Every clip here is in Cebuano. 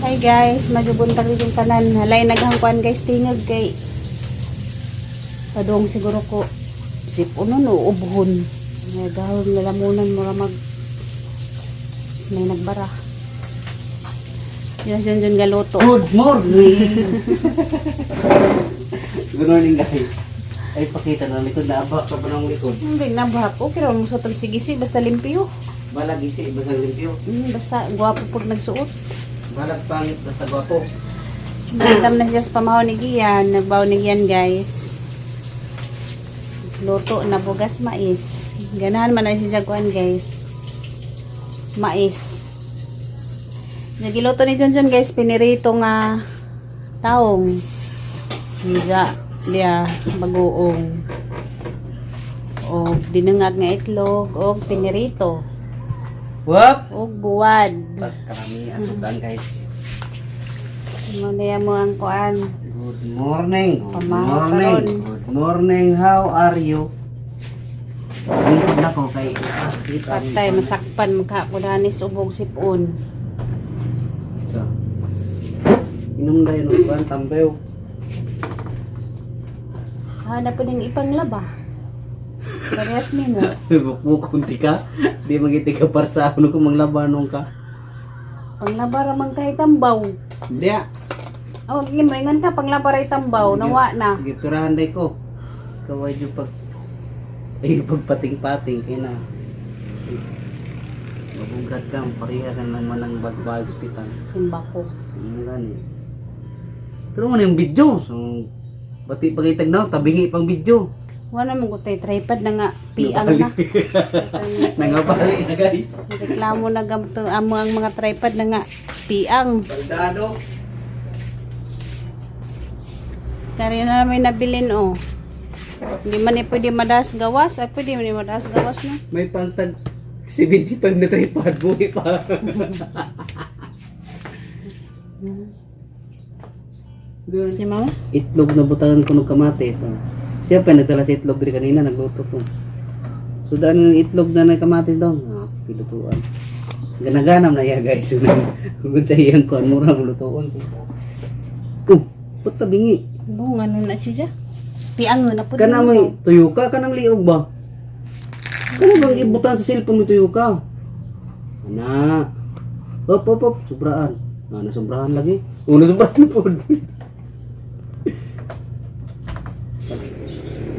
Hi guys, majubuntag yung tanan. Halay naghangkuan guys, tingag kay padung siguro ko sip uno no ubuhon. Nagahon nalamunan mura mag may nagbara. Yan dyan dyan galuto. Good morning! Good morning, guys. Ay, pakita na likod na aba ka ba ng likod? Hindi nabahak. Okay ra mo sa tagsigisi basta limpyo. Balag isi, basta limpyo. Basta gwapo pag nagsuot. Balag pangit, basta gwapo. Nagdam na siya sa pamahaw ni Gian. Nagbaw ni Gian, guys. Luto na bugas mais. Ganahan man na siya kuan, guys. Mais. Nagiluto ni John John, guys. Pinirito nga taong. Niya, liya, bagoong. O dinungag nga itlog. O pinirito. Wap! O buwad. Pagkarami ang sudan, guys. Mo mo ang kuan. Good morning! Good Pamahaw morning! karon. Good morning! How are you? Lingkod na ko kay kita. Patay, masakpan, magkakudanis, ubog, sipon. So, inom na yun ang kuwan, tambew. Hanap pa ng ipanglaba. Parehas nimo. Bukbuk kunti ka. Di magiti ka para sa ano kung manglabanong ka. Panglaba ra man kahit tambaw. Hindi ah. Aw, oh, mo ingon ka panglaba ra tambaw, nawa na. Gipirahan day ko. Kaway yung pag ay pagpating-pating kay na. Ay, mabungkat ka, pareha ka naman ng bagbag pitan. Simba ko. Ano gani? Pero man yung video. So, bati pagitag na, tabingi pang video. Wala man gutay tripod na nga piang na. Nangabali na, guys. Reklamo na gamto amo ang mga tripod na nga piang. Baldado. Kaya na may nabilin oh. Hindi man eh pwede madas gawas. Ay pwede man eh madas gawas na. May pantag 75 na tripod, buhi pa. Doon. Ni mama? Itlog na butangan ko ng kamatis. Oh. Siya pa nagdala sa itlog diri kanina, nagluto ko. So daan yung itlog na ng kamatis daw. Ah, pilutuan. Ganaganam na iya, guys. Kung sa iyang kuan mura ang lutuan ko. Oh, ba't tabingi? Bunga nun na siya. Piang na po. Kana may tuyo ka, kanang liog ba? Kana bang ibutan sa cellphone mo tuyo ka? Ana. Hop, hop, hop, sobraan. Ah, nasobrahan lagi. Oh, nasobrahan po.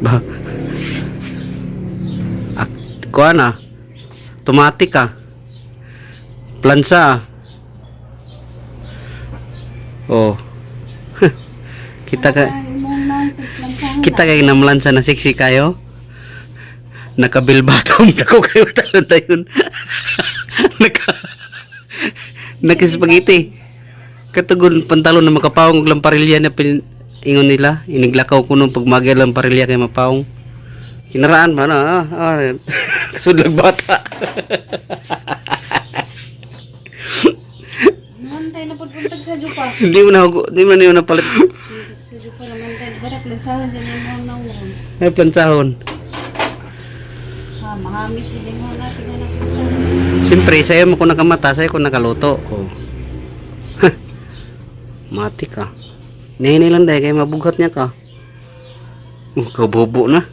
Ba. Ah, kuha na. Automatic ah. Plansa ah. Oh. Kita ka kita kay namlansa na sexy kayo. Nakabilbatom dako kayo talon tayon. Naka Naka spaghetti. Katugon pantalon na makapawong og lamparilya na pin, ingon nila, iniglakaw ko nung pagmagay lamparilya kay mapawong. Kinaraan ba na? Ah. Kasudlag bata. Mantay na pudpuntag sa jupa. Hindi mo na hindi mo na niyo napalit. Sa jupa naman tayo. Bara plansahan sa nimo na uron. Ay plansahon. Ha, mahamis din mo na tingnan na plansahan. Siyempre, sa'yo mo ko nakamata, sa'yo ko nakaluto. Oh. Huh. Mati ka. Nene lang dahil kay mabughat niya ka. Oh, kabobo na.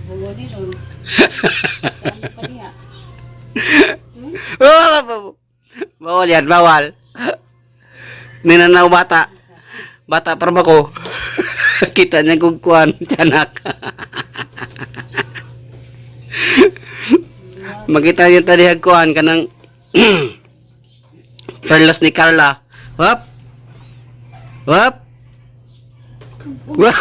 Bugo ni ron. Saan pa niya? Oh, bawal yan, bawal. Ninanaw bata. Bata para ba ko? Kita niya kung kuwan, tiyanak. Makita niya tadi hagkuan kanang perlas ni Carla. Wap. Wap. Wap.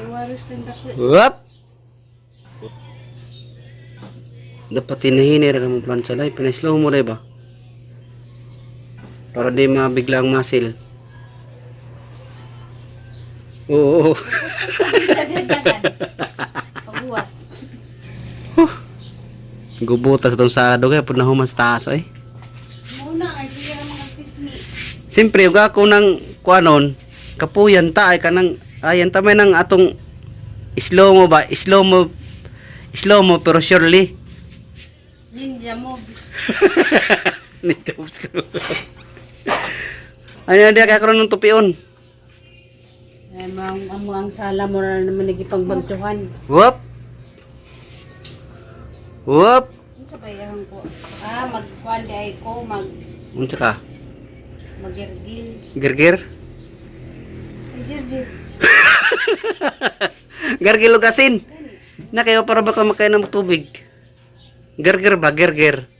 Waros ng dako. Wap. Dapat hinahini ra ka mo plancha lai, pinaslow mo rin ba? Para di mabigla ang muscle. Oo. Oo. Pagbuhat. Gubutas itong sarado kaya pud nahuman sa taas ay. Muna ay siya ang mga pisngi. Siyempre, ug ako ng kuanon, kapuyan ta ay kanang ayan ta may nang atong Slow mo ba? Slow mo. Slow mo pero surely. Ninja move. Ano di ka karon ng tupion? Ay, ang amo ang sala mo na naman nagipang-bagtsuhan. Whoop. Whoop. Ano sa bayahan ko? Ah, magkuan di ay ko, Unsa ka? Magirgil. Girgir? Ay, Jirjir. Gargil lugasin. Na kayo para baka makain ng tubig. Gargir ba? Gerger.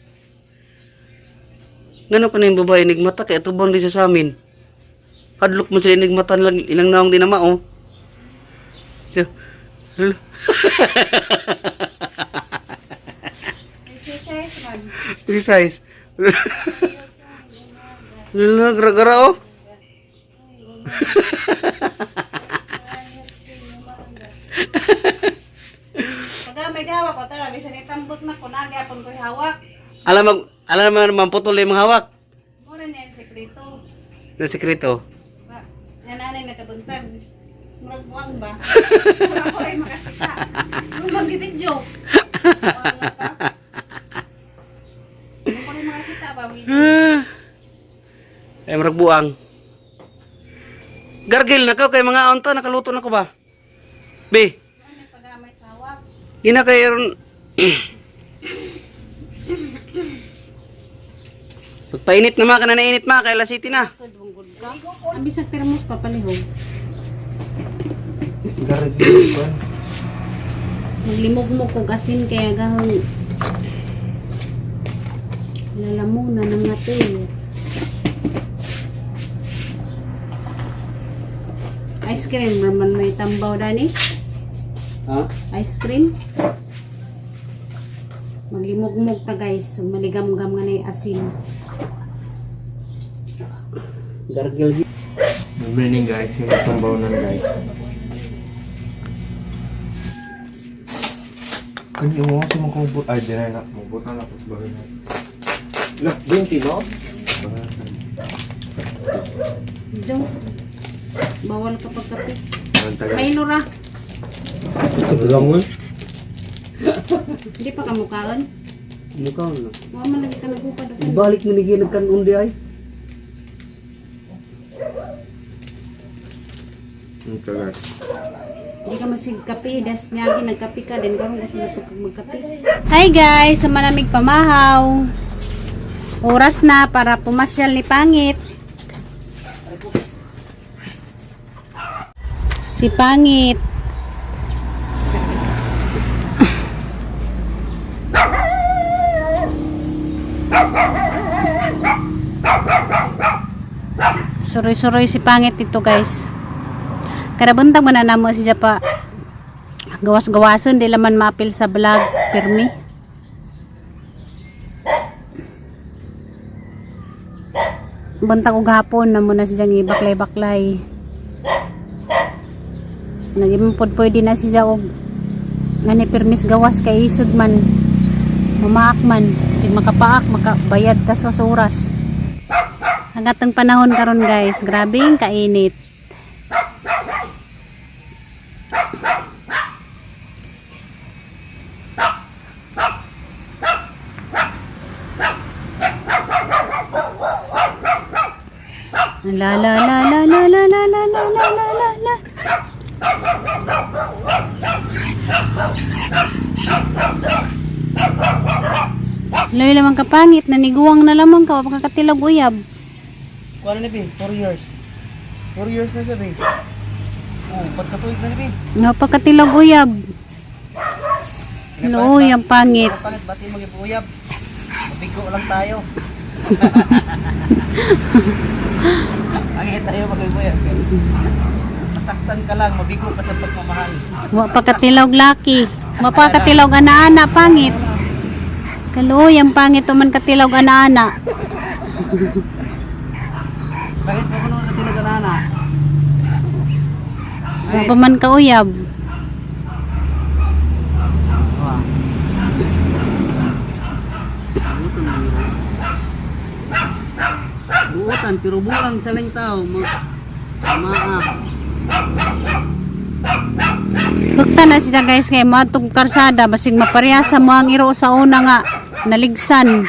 Ngano pa na yung babae nigmata kaya tubang di siya sa amin. Hadlok mo sila nigmata lang ilang naong di na mao. So, hello. Exercise man. Precise. Lala, gara-gara oh. Pag may gawa ko, tara, bisan itambot na ko, nagyapon ko'y hawak. Alam mag alam mo naman putol yung mga hawak. Mura niya yung sekreto. Na sekreto. Ba, yan nanay nagkabuntag. Murag buwang ba? Murag ko rin makakita. Murag mag-video. Buwang na ka. Murag ko rin makakita ba? Video. Ay murag buang. Gargil na ka kay mga unta nakaluto na ko ba? Be, Ano pag may sawak? gina kay ron. Pagpainit na ma kana nainit ma kay City na. Abis ang termos papalihog. Gargil ba? Maglimog-mog kog asin kaya gahong lalamunan ng natin. Ice cream raman may tambaw dani. Ha? Ice cream. Maglimog-mog ta guys, maligam-gam nga na asin. Gargil. Good morning guys, yung tumbaw nun guys. Kani mo kasi mo kung ay di na mabutan ako sa bagay na. Lah, 20 no? Jong. Bawal ka pagkape. Ang tagal. May nura. Ito lang mo. Hindi pa kamukaon. Mukha na. Wa man lagi ka nagupad. Ibalik mo ni nagkanon di ay. Ang tagal. Hindi ka masig kape, das niya nagkape ka din karon gusto na pag magkape. Hi guys, sa malamig pamahaw. Oras na para pumasyal ni Pangit. Si Pangit. Suroy-suroy si Pangit dito guys. Karabuntag man na namo siya pa gawas-gawason di laman maapil sa vlog pirmi. Buntag og hapon na muna siya gibaklay-baklay. Naging pod pwede na siya og ngani pirmis gawas kay isog man mamaak man sig makapaak makabayad ta sa oras. Ang atong panahon karon guys, grabe ang kainit. La la la la la la la la la la la la la. Layo lamang kapangit, naniguwang na lamang ka, wala ka katilog uyab. Kuha na ni Bi, 4 years. 4 years na siya, Bi. Oh, pagkatuig na ni Bi. No, pagkatilog uyab. Luoy ang pangit. Pangit, bati mo gipuyab. Mabigo lang tayo. Pangit tayo magipuyab. Masaktan ka lang, mabigo ka sa pagmamahal. Wa pa katilog laki. Wa pa katilog ana-ana pangit. Kaluoy ang pangit tuman katilog ana-ana. Bakit mo kuno natin nag-anana? Wa pa man ka uyab. Buotan pero bulang sa lang tao. Maa. Bukta na siya, guys, kay moadtong karsada basig maparehasa mo ang iro sa una nga naligsan.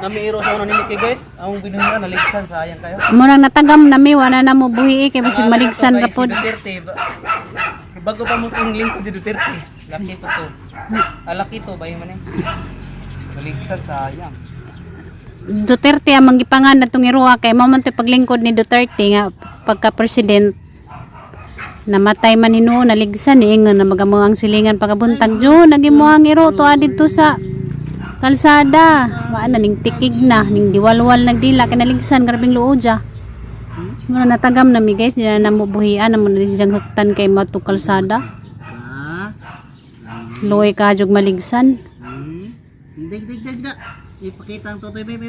Namiiro sa una nimo kay, guys. Ang binuhian naligsan, sayang kayo. Mo nang natagam nami, wala na mo buhi kay basig maligsan ra pod. Si Duterte. Bago pa mo itong lingkod ni Duterte. Laki to to. Ah, laki to ba man eh. Naligsan, sayang. Duterte ang manggipangan na tong iroha kay mao man to'y paglingkod ni Duterte nga pagka president. Namatay man hinuon, naligsan eh, ingon na magamo ang silingan pagabuntag jo nagimo ang iro to didto sa kalsada, wa na ning tikig na ning diwalwal nagdila kay naligsan, grabing luod ja. Muna natagam na mi, guys, di na namo buhian na mo na siyang huktan kay mato kalsada. Ha? Luoy ka jug maligsan. Dig dig dig da. Ipakita ang totoy be be.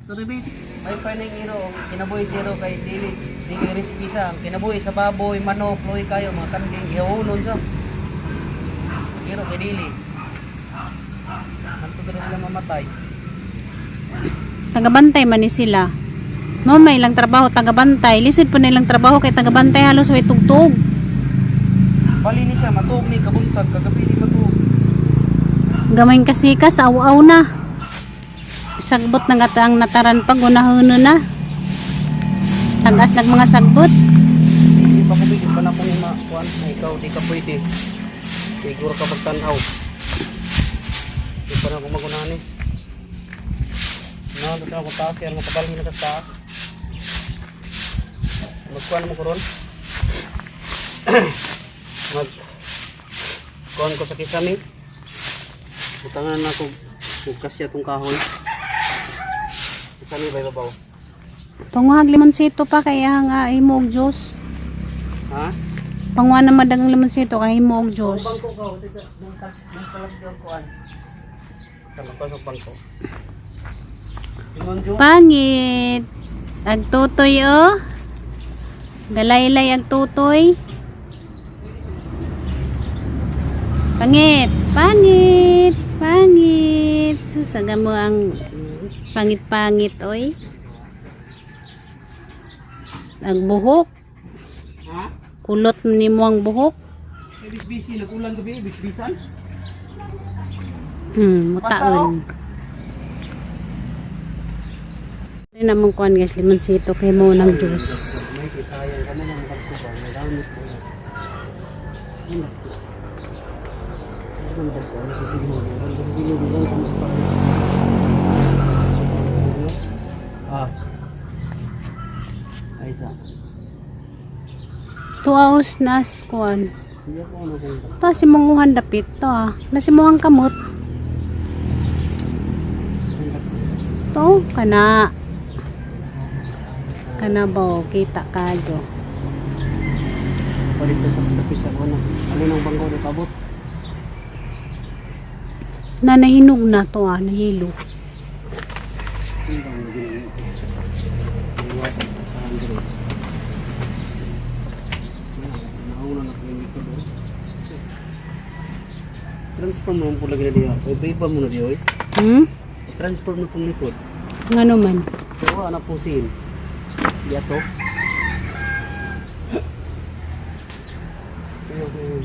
Totoy be. Ay pa ning iro ang kinabuhi sa iro kay dili dili risky sa ang kinabuhi sa baboy, manok, luoy kayo mga kanding ihawonon sa. Iro kay dili. Hanto diri sila mamatay. Tagabantay man ni sila. Mo may ilang trabaho tagabantay. Lisod po na ilang trabaho kay tagabantay halos way tugtog. Bali ni siya matuog ni kabuntag kagabi ni matuog. Gamay kasikas aw-aw na. Sagbot na nga ang nataran pag unahono na. Tagas nag mga sagbot. Hindi pa ko bigyan pa na kung makuan na ikaw di ka pwede. Siguro ka magtanaw. Di pa na ako magunahan eh. Na, gusto ako taas, kaya makabalhin na sa taas. Magkuan mo ko ron. Mag kuan ko sa kisame. Butangan na ako kung kasya tong kahoy. Kisame ba ibabaw? Panguhag limonsito pa kaya nga imo og juice. Ha? Panguha na madagang limonsito kay imo og juice. Bangko ka, teka, mong talagyan kuan. Tama ko sa bangko. Ingon jo. Pangit. Agtutoy oh. Galaylay agtutoy. Pangit, pangit, pangit. Susaga mo ang pangit-pangit oy. Ang buhok, Ha? Kulot nimo ang buhok. Eh, bisbisi, nagulan gabi, bisbisan. Mutaon. Ano namang kuan, guys, limonsito kay mo ng juice. May kitayang kami ng pagkuba, may gamit ko. Ano? Ano ba ito? Ah. Ay sa. Tuaos nas kuan. Hindi ako ano kung To si munguhan dapit to ah. Nasimuhang kamot. To kana. Kana ba oh, kita kadyo. Palit sa sapit sa kuno. Alin ang bangko ni pabot? Na nahinog na to ah, nahilo. Transform mo po lagi na diya. Oy, iba mo na diya, oy. Hmm? Transform na pong likod. Ngano man? So, anak po sin. Diya to. Ayun, ayun.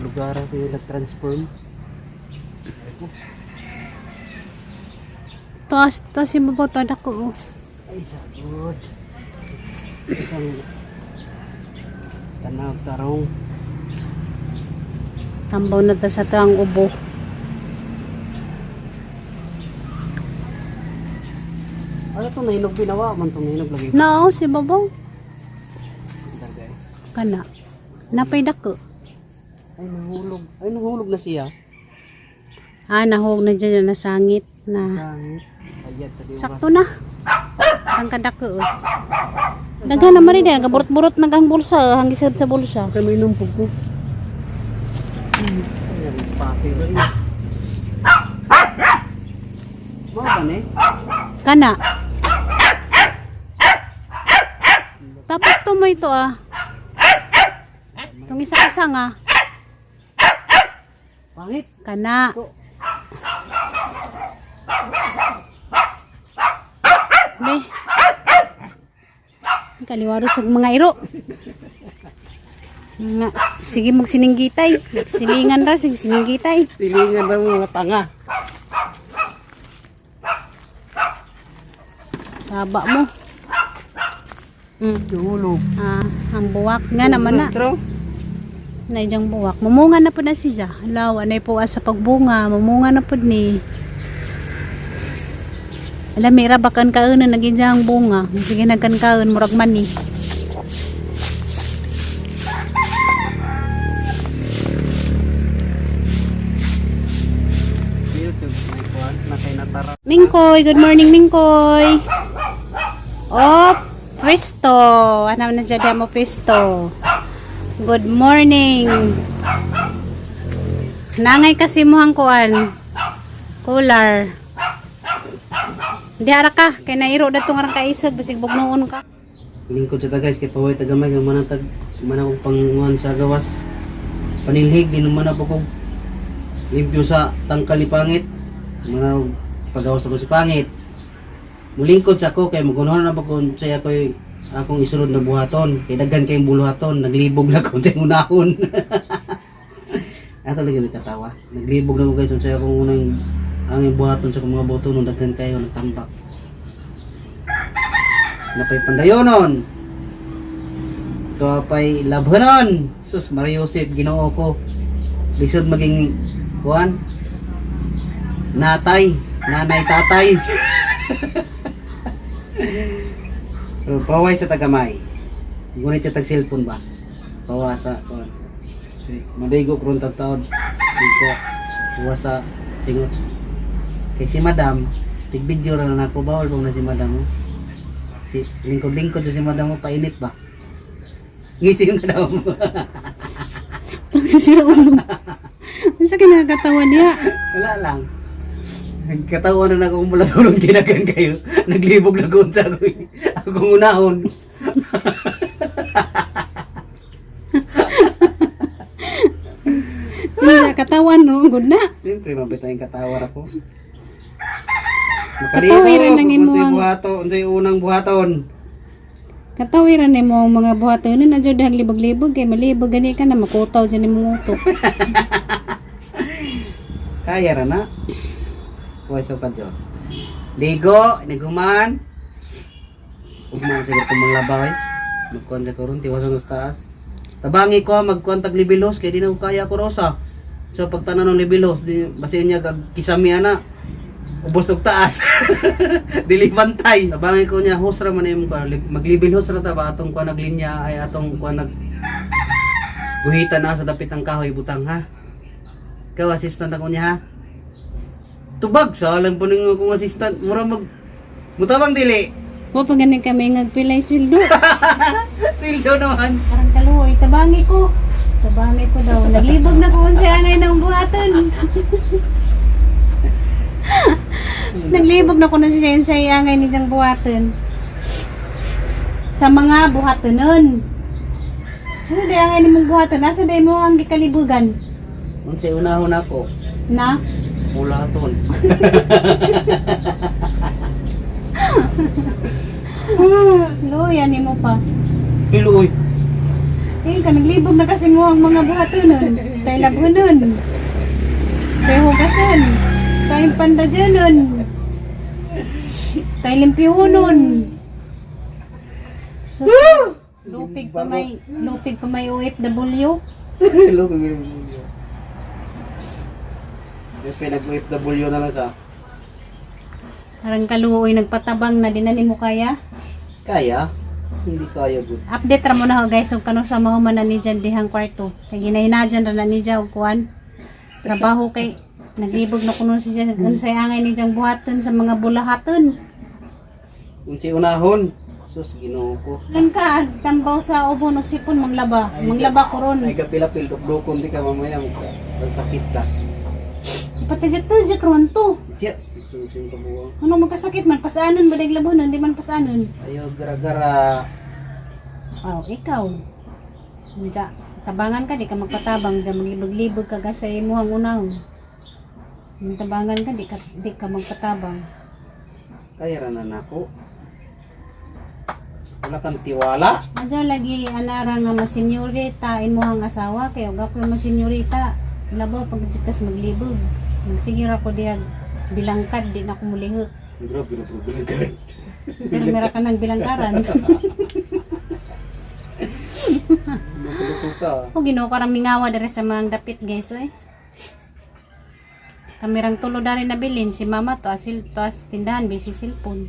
Lugar sa yung nag-transform. To as to si babo to dako oh. Ay, sagod. Isang tanag tarong. Tambaw na ta sa to ang ubo. Ano itong nahinog binawa? Man itong nahinog lagi. Nao si babo Dargay. kana. Napay dako. Ay, nahulog. Ay, nahulog na siya. Ah, nahog na dyan nasangit na. Sangit. Ayat, tadi oras. Sakto na. Ang kadako. Oh. Daghan naman rin, nagaburot-burot nag ang bulsa, oh, hanggisad sa bulsa. Kaya may numpog ko. Ay, ang pati ba rin? Mga ba ni? Kana. Tapos tumoy ito ah. Itong isa isa nga. Pangit. Kana. Be. Kaliwaro sa mga iro. Nga, sige magsininggitay. Silingan ra, sige sininggitay. Silingan ra mo mga tanga. Taba mo. Dulo. Ah, ang buwak nga naman na. Pero Na ijang buwak. Mumunga na po na siya. Hala, anay po sa pagbunga. Mumunga na po ni. Alam, mira bakan kaon na naging bunga. Sige nagkan kaon, murag mani. YouTube may kuan na kay natara. Mingkoy, good morning, Mingkoy. Oh, pwesto. Ano na dyan mo pwesto? Good morning. Nangay kasi mo ang kuan. Cooler. Di ara ka, kay nairo na itong arang kaisag, basig bugnoon ka. Lingkod sa ta guys kay paway tagamay kay manatag man akong panguan sa gawas. Panilhig din man ako kog limpyo sa tangkal ni pangit. Man ako pagawas ako si pangit. Mulingkod sa ako kay magunahon na ba kung saya ko'y akong isulod na buhaton kay daghan kayong buluhaton naglibog na ko sa unahon. Ato lagi may katawa. Naglibog na ko guys unsay akong unang ang buhaton sa akong mga boto nung daghan kayo nagtambak. Napay pandayonon. Ito pa'y labhanon. Sus, Maria Joseph, ginoo ko. Lisod maging kuan. Natay, nanay, tatay. Pero paway sa tagamay. Ngunit sa tag cellphone ba? Pawa sa kuan. Maligo kron tag taon. Dito kuha sa singot. Kay si madam, tig video ra na ako bawal na si madam. Oh. Si lingkod-lingkod si madam mo painit ba? Ngisi yung kadam. Sira ulo. Ano sa kinakatawa niya? Wala lang. Nagkatawa na na akong mula tulong tinagan kayo. Naglibog na ko sa ako. Akong unahon. Hindi katawan, no? Good na. Siyempre, mabit tayong katawar ako. Katawiran ng imuhang- buhato, unsay unang buhaton. Katawiran ni mo ang mga buhaton na dyan dahil libog-libog kay malibog gani ka na makutaw dyan imong utok. Kaya ra na. Kuha sa kadyo. Ligo, niguman. Ugma siguro kung manglabay. Magkuhan sa karon tiwasan sa taas. Tabangi ko magkuhan tag libilos kay di na ko kaya ko rosa. So pagtanan ng libilos, di basin niya kag kisami ana. Ubos og taas. Dili pantay. Tabangi ko niya host ra man imong kuan. Maglibilos ra ta ba atong kuan naglinya ay atong kuan nag guhitan na sa dapit ang kahoy butang ha. Ikaw assistant ako niya ha. Tubag sa alam po ning akong assistant mura mag mutabang dili. Wa pa ganin kami ngagpilay sweldo. Tildo naman. Parang kaluoy, tabangi ko. Tabangi ko daw. Naglibog na ko siya ngayon ng buhaton. Naglibog na ko na siya sa angay ni diyang buhaton. Sa mga buhatonon. Ano day angay ni mong buhaton? Asa day mo ang gikalibugan? Unsay unahon ako? Na? Bulaton. Luya ni mo pa. Iluoy. Eh, ka naglibog na kasi mo ang mga buhatonon. Kay labhonon. Kay hugason. Kay pandadyonon. Kay limpihonon. So, lupig pa may OFW. Hello, kagano. Di nag OFW na lang sa. Parang kaluoy nagpatabang na di na nimo kaya. Kaya? Hindi kaya good. Update ra mo na ho guys og kano sa mahuman na ni dyan dihang kwarto. Kay ginahinajan ra na ni dyan og kuan. Trabaho kay naglibog na kuno si dyan unsay angay ni diyang buhaton sa mga bulahaton. Unsay unahon? Sus, Ginoo ko. Gan ka, tambaw sa ubo og sipon manglaba. Manglaba ko ron. Ay kapila-pil dukdukon di ka mamaya mo. Sakit ka. Patijak-tijak ron to. Yes. Ito sing kabuang. Ano magkasakit man pasaanon ba dag labonon di man pasaanon. Ayo gara-gara. Oh, ikaw. Diya, tabangan ka di ka magpatabang diya maglibog-libog ka ga sa imuhang unahon. Yung tabangan ka di ka magpatabang. Kaya ra na nako. Wala kang tiwala. Adyo lagi anara nga masenyorita imuhang asawa kay og ako masenyorita. Labaw pag kas maglibog. Magsige ra ko diha bilangkad, di na ko mulihok. Grabe na problema guard. Pero mera ka ng bilangkaran. Loko-loko ka. O Ginoo, karang mingawa diri sa mga dapit, guys, oy. Kamirang tulo dari nabilin si mama to asil to as tindahan, busy cellphone.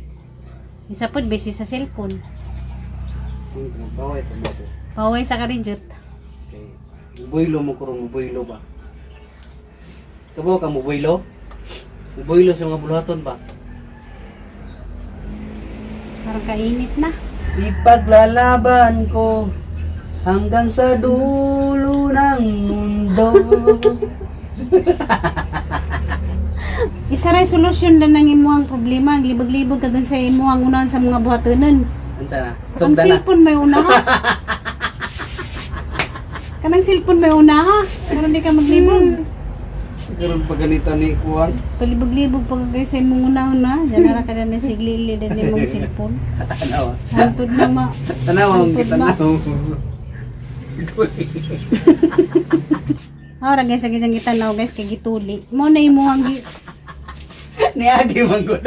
Isa pod busy sa cellphone. Sige, baway pa mo to. Paway sa karijot. Okay. Muboylo mo kurong muboylo ba? Kabaw ka muboylo? Muboylo sa mga buluhaton ba? Parang kainit na. Ipaglalaban ko hanggang sa dulo ng mundo. Isa ray solusyon lang ng imuhang problema, ang libog-libog ka dun sa imuhang unahan sa mga buhatonan. Unsa na? Ang Sugda na. cellphone may una ha. Kanang cellphone may una ha. Karon di ka maglibog. Karon pa ganito ni Kuan. Palibog-libog pag kayo sa imong unahon na. Diyan ra ka na siglili din imong cellphone. Tanawa. Hantod na ma. Tanawa ang Hantod ma. gitanaw. Ahora guys, guys, ang gitanaw guys kay gituli. Mo na imuhang gi Niagi man ko.